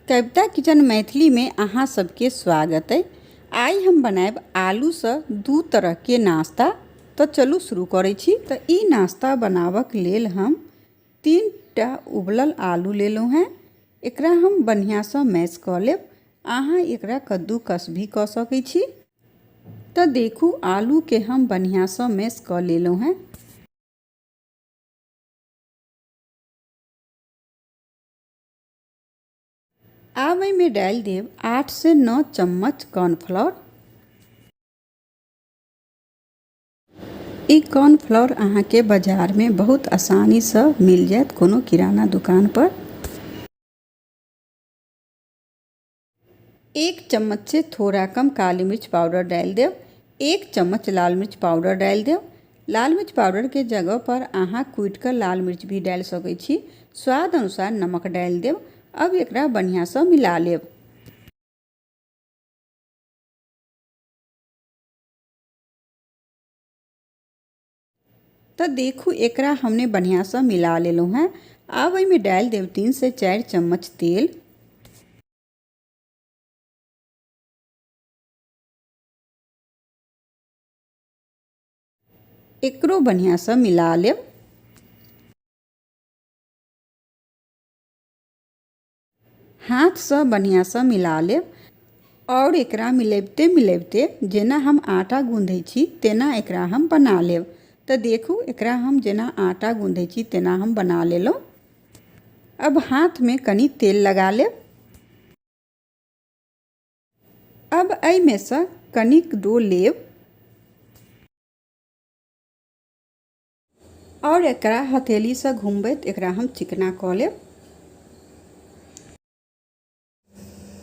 कविता kitchen मैथिलीमे अहाँ सबके स्वागत अइ। आइ हम बनायब आलूसँ दू तरहके नाश्ता। तऽ चलू शुरू करै छी। तऽ ई नाश्ता बनाबक लेल हम 3 टा उबलल आलू लेलहुँ हेँ। एकरा हम बढ़िआँसँ मैश कऽ लेब। अहाँ एकरा कद्दूकस भी कऽ सकै छी। तऽ देखू, आलूके हम बढ़िआँसँ मैश कऽ लेलहुँ हेँ। आब एहिमे डालि देब 8 से 9 चम्मच कॉर्नफ्लोर। ई कॉर्नफ्लोर अहाँके बाजारमे बहुत आसानीसँ मिल जायत कोनो किराना दुकान पर। 1 चम्मच से थोड़ा कम काली मिर्च पाउडर डालि देब। 1 चम्मच लाल मिर्च पाउडर डालि देब। लाल मिर्च पाउडरके जगह पर अहाँ कुटि कऽ लाल मिर्च भी डालि सकै छी। स्वाद अनुसार नमक डालि देब। अब एकरा बढ़िआँसँ मिला लेब। तऽ देखू, एकरा हमने बढ़िआँसँ मिला लेलहुँ हेँ। आब एहिमे डालि देब 3 से 4 चम्मच तेल। एकरो बढ़िआँसँ मिला लेब। हाथसँ बढ़िआँसँ मिला लेब आओर एकरा मिलबिते मिलबिते जेना हम आटा गूँधै छी, तेना एकरा हम बना लेब। तऽ देखू, एकरा हम जेना आटा गूँधै छी, तेना हम बना लेलहुँ। अब हाथमे कनि तेल लगा लेब। अब एहिमेसँ कनिक डो लेब आओर एकरा हथेलीसँ घुमबैत एकरा हम चिकना कऽ लेब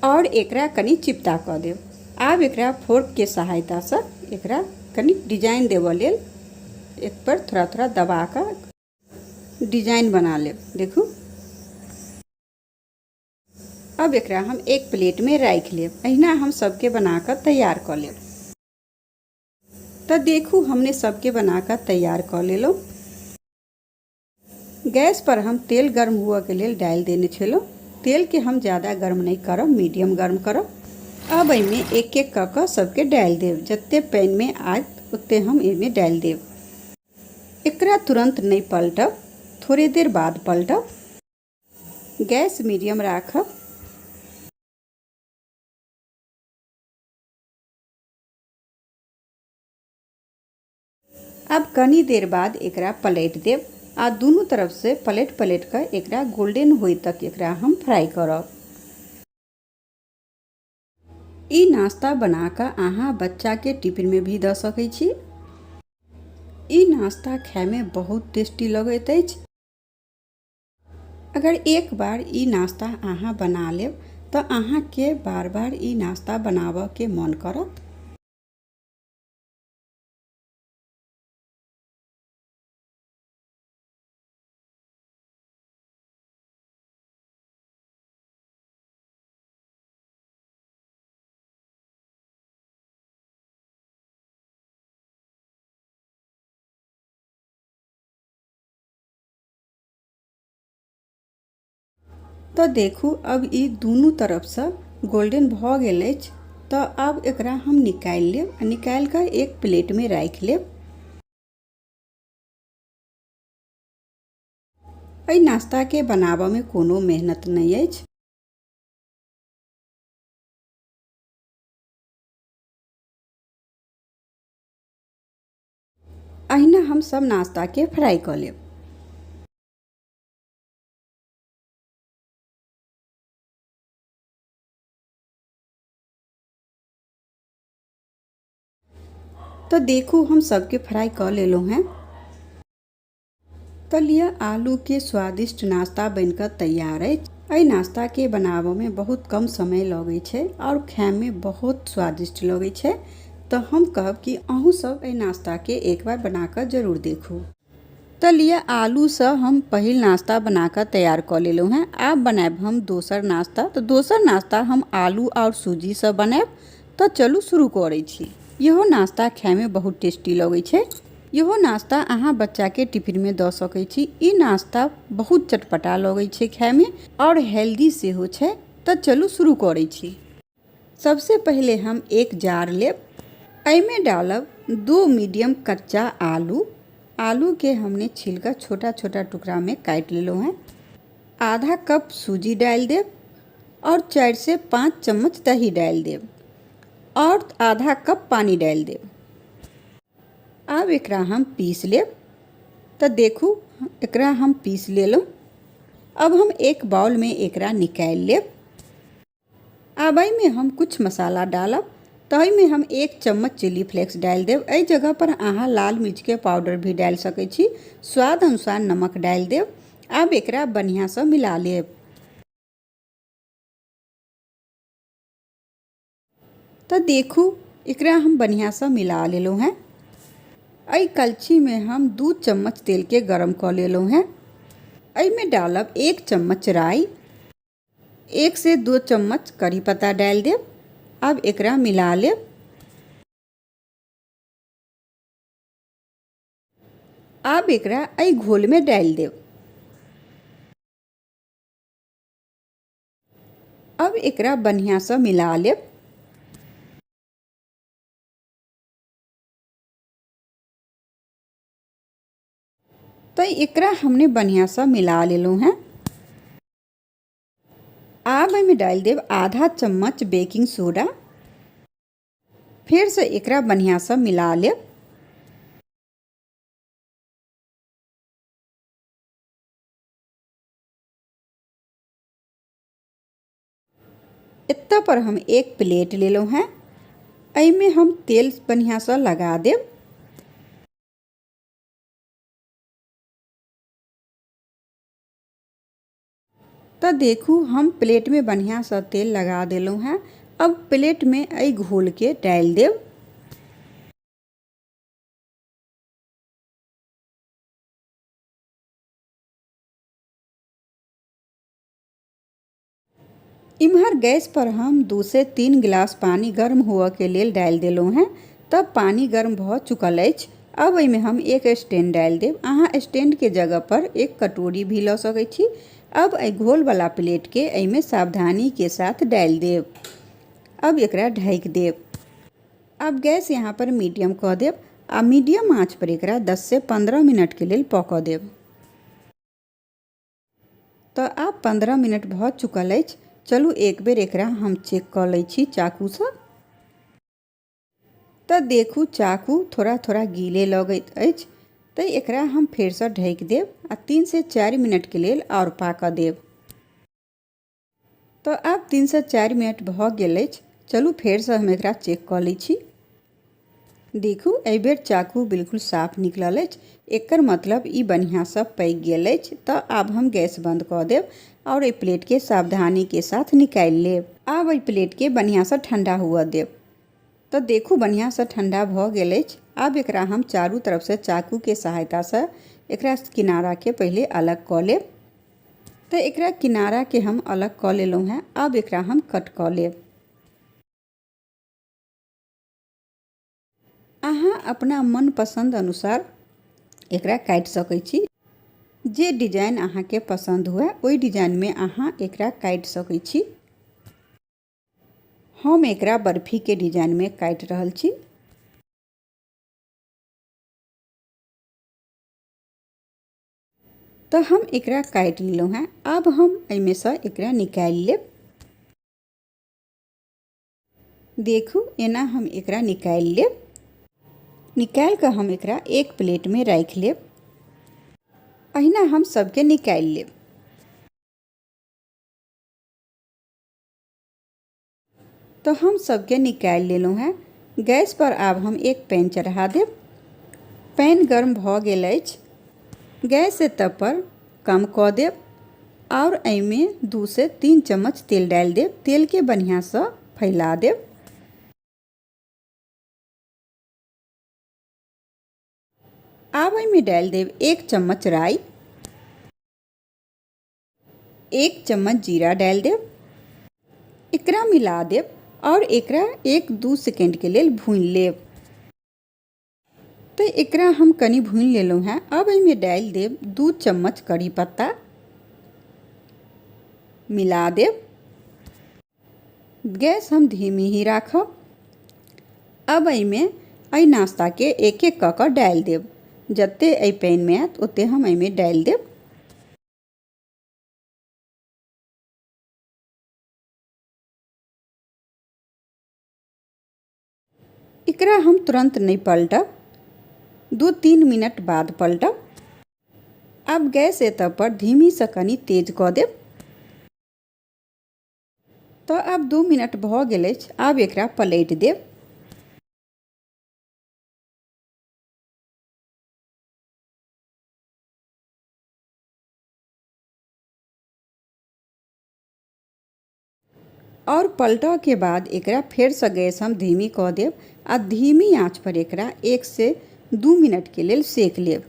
आओर एकरा कनि चिपटा कऽ देब। आब एकरा फोर्कके सहायतासँ एकरा कनि डिजाइन देबऽ लेल एक पर थोड़ा थोड़ा दबा कऽ डिजाइन बना लेब। देखू, अब एकरा हम एक प्लेटमे राखि लेब। अहिना हम सबके बना कऽ तैयार कऽ लेब। तऽ देखू, हमने सबके बना कऽ तैयार कऽ लेलहुँ। गैस पर हम तेल गर्म हुअके लेल डालि देने छलहुँ। तेलके हम ज़्यादा गर्म नहि करब, मीडियम गर्म करब। अब एहिमे एक एक कऽ कऽ सबके डालि देब। जते पैनमे आयत, ओते हम एहिमे डालि देब। एकरा तुरन्त नहि पलटब, थोड़े देर बाद पलटब। गैस मीडियम राखब। अब कनी देर बाद एकरा पलटि देब आ दुनू तरफ से पलटि पलटि कऽ एकरा गोल्डन होय तक एकरा हम फ्राई करब। ई नाश्ता बना कऽ अहाँ बच्चाके टिफिनमे भी दऽ सकै छी। ई नाश्ता खायमे बहुत टेस्टी लगैत अछि। अगर एक बार ई नाश्ता अहाँ बना लेब, तऽ अहाँके बार बार ई नाश्ता बनाबऽके मन करत। तऽ देखू, अब ई दुनू तरफसँ गोल्डन भऽ गेल अछि। तऽ आब एकरा हम निकालि लेब आ निकालि कऽ एक प्लेटमे राखि लेब। एहि नाश्ताके बनाबऽमे कोनो मेहनत नहि अछि। अहिना हम सब नाश्ताके फ्राई कऽ लेब। तऽ देखू, हम सबके फ्राई कऽ लेलहुँ हेँ। तऽ लिअ, आलूके स्वादिष्ट नाश्ता बनिकऽ तैयार अछि। एहि नाश्ताके बनाबऽमे बहुत कम समय लगै छै आओर खायमे बहुत स्वादिष्ट लगै छै। तऽ हम कहब कि अहूँ सब एहि नाश्ताके एक बार बना कऽ जरूर देखू। तऽ लिअ, आलूसँ हम पहिल नाश्ता बना कऽ तैयार कऽ लेलहुँ हेँ। आब बनायब हम दोसर नाश्ता। तऽ दोसर नाश्ता हम आलू आओर सूजीसँ बनायब। तऽ चलू शुरू करै छी। इहो नाश्ता खायमे बहुत टेस्टी लगै छै। इहो नाश्ता अहाँ बच्चाके टिफिनमे दऽ सकै छी। ई नाश्ता बहुत चटपटा लगै छै खायमे आओर हेल्दी सेहो छै। तऽ चलू शुरू करै छी। सबसे पहिले हम एक जार लेब, एहिमे डालब 2 मीडियम कच्चा आलू। आलू के हमने छील कर छोटा छोटा टुकड़ा में काटि लेलहुँ हैं। आधा कप सूजी डालि देब और 4 से 5 चम्मच दही डालि देब और आधा कप पानी डालि देब। आब एकरा हम पीस लेब। तऽ देखू एकरा हम पीस लेलहुँ। अब हम एक बाउल में एकरा निकालि लेब। आब एहिमे हम किछु मसाला डालब। तऽ एहिमे हम 1 चम्मच चिली फ्लेक्स डालि देब। एहि जगह पर अहाँ लाल मिर्चके पाउडर भी डालि सकै छी। स्वाद अनुसार नमक डालि देब। आब एकरा बढ़िआँसँ मिला लेब। तऽ देखू एकरा हम बढ़िआँसँ मिला लेलहुँ हेँ। एहि कलछीमे हम 2 चम्मच तेलके गरम कऽ लेलहुँ हेँ। एहिमे डालब 1 चम्मच राई, 1 से 2 चम्मच करी पत्ता डालि देब। आब एकरा मिला लेब। आब एकरा एहि घोलमे डालि देब। अब एकरा बढ़िआँसँ मिला लेब। तऽ एकरा हमने बढ़िआँसँ मिला लेलहुँ हेँ। आब एहिमे डालि देब आधा चम्मच बेकिंग सोडा। फेरसँ एकरा बढ़िआँसँ मिला लेब। एतऽ पर हम एक प्लेट लेलहुँ हेँ। एहिमे हम तेल बढ़िआँसँ लगा देब। तऽ देखू हम प्लेटमे बढ़िआँसँ तेल लगा देलहुँ हेँ। अब प्लेटमे एहि घोलके डालि देब। इम्हर गैस पर हम 2 से 3 गिलास पानी गर्म हुअ के लेल डालि देलहुँ हेँ। तब पानी गर्म भऽ चुकल अछि। अब एहिमे हम एक स्टैंड डालि देब। अहाँ स्टैंड के जगह पर एक कटोरी भी लऽ सकै छी। अब एहि घोलवला प्लेटके एहिमे सावधानी के साथ डालि देब। अब एकरा ढकि देब। अब गैस यहाँ पर मीडियम कऽ देब आ मीडियम आँच पर एकरा 10 से 15 मिनट के लेल पकऽ देब। तऽ आब 15 मिनट भऽ चुकल अछि। चलू एक बेर एकरा हम चेक कऽ लै छी चाकूसँ। तऽ देखू चाकू थोड़ा थोड़ा गीले लगैत अछि। तऽ एकरा हम फेरसँ ढकि देब आ 3 से 4 मिनटके लेल आओर पाकऽ देब। तऽ आब 3 से 4 मिनट भऽ गेल अछि। चलू फेरसँ हम एकरा चेक कऽ लै छी। देखू एहिबेर चाकू बिल्कुल साफ निकलल अछि। एकर मतलब ई बढ़िआँसँ पकि गेल अछि। तऽ आब हम गैस बंद कऽ देब आओर एहि प्लेटके सावधानीके साथ निकालि लेब। आब एहि प्लेटके बढ़िआँसँ ठंडा हुअ देब। तऽ देखू बढ़िआँसँ ठंडा भऽ गेल अछि। आब एकरा हम चारू तरफसँ चाकूके सहायतासँ एकरा किनाराके पहिले अलग कऽ लेब। तऽ एकरा किनाराके हम अलग कऽ लेलहुँ हेँ। आब एकरा हम कट कऽ लेब। अहाँ अपना मनपसन्द अनुसार एकरा काटि सकै छी। जे डिजाइन अहाँके पसन्द हुए ओहि डिजाइनमे अहाँ एकरा काटि सकै छी। हम एकरा बर्फीके डिजाइनमे काटि रहल छी। तऽ हम एकरा काटि लेलहुँ हेँ। आब हम एहिमेसँ एकरा निकालि लेब। देखू एना हम एकरा निकालि लेब। निकालि कऽ हम एकरा एक प्लेटमे राखि लेब। अहिना हम सबके निकालि लेब। तऽ हम सबके निकालि लेलहुँ हेँ। गैस पर आब हम एक पैन चढ़ा देब। पैन गर्म भऽ गेल अछि। गैस एतऽ पर कम कऽ देब आओर एहिमे 2 से 3 चम्मच तेल डालि देब। तेलके बढ़िआँसँ फैला देब। आब एहिमे डालि देब 1 चम्मच राई, 1 चम्मच जीरा डालि देब। एकरा मिला देब आओर एकरा 1-2 सेकेंडके लेल भूनि लेब। तऽ एकरा हम कनि भूनि लेलहुँ हेँ। अब एहिमे डालि देब 2 चम्मच करी पत्ता, मिला देब। गैस हम धीमी ही राखब। अब एहिमे एहि नाश्ताके एक एक कऽ कऽ डालि देब। जते एहि पैनमे आयत ओते हम एहिमे डालि देब। एकरा हम तुरंत नहि पलटब, 2-3 मिनट बाद पलटब। आब गैस एतऽ पर धीमीसँ कनि तेज कऽ देब। तऽ आब 2 मिनट भऽ गेल अछि, आब एकरा पलटि देब। आओर पलटऽके बाद एकरा फेरसँ गैस हम धीमी कऽ देब आ धीमी आँच पर एकरा 1 से 2 मिनटके लेल सेक लेब।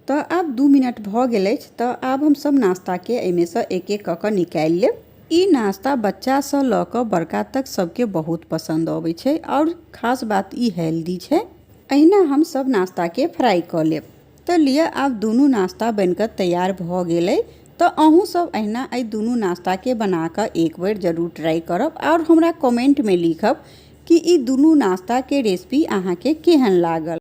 तऽ आब 2 मिनट भऽ गेल अछि। तऽ आब हम सब नाश्ताके एहिमेसँ एक एक कऽ कऽ निकालि लेब। ई नाश्ता बच्चासँ लऽ कऽ बड़का तक सबके बहुत पसन्द अबै छै आओर खास बात ई हेल्दी छै। एहिना हम सब नाश्ताके फ्राई कऽ लेब। तऽ लिअ, आब दुनू नाश्ता बनि कऽ तैयार भऽ गेलै। तऽ अहूँ सब एहिना एहि दुनू नाश्ताके बना कऽ एक बेर जरूर ट्राई करब आओर हमरा कमेंटमे लिखब कि ई दुनू नाश्ताके रेसिपी अहाँके केहन लागल।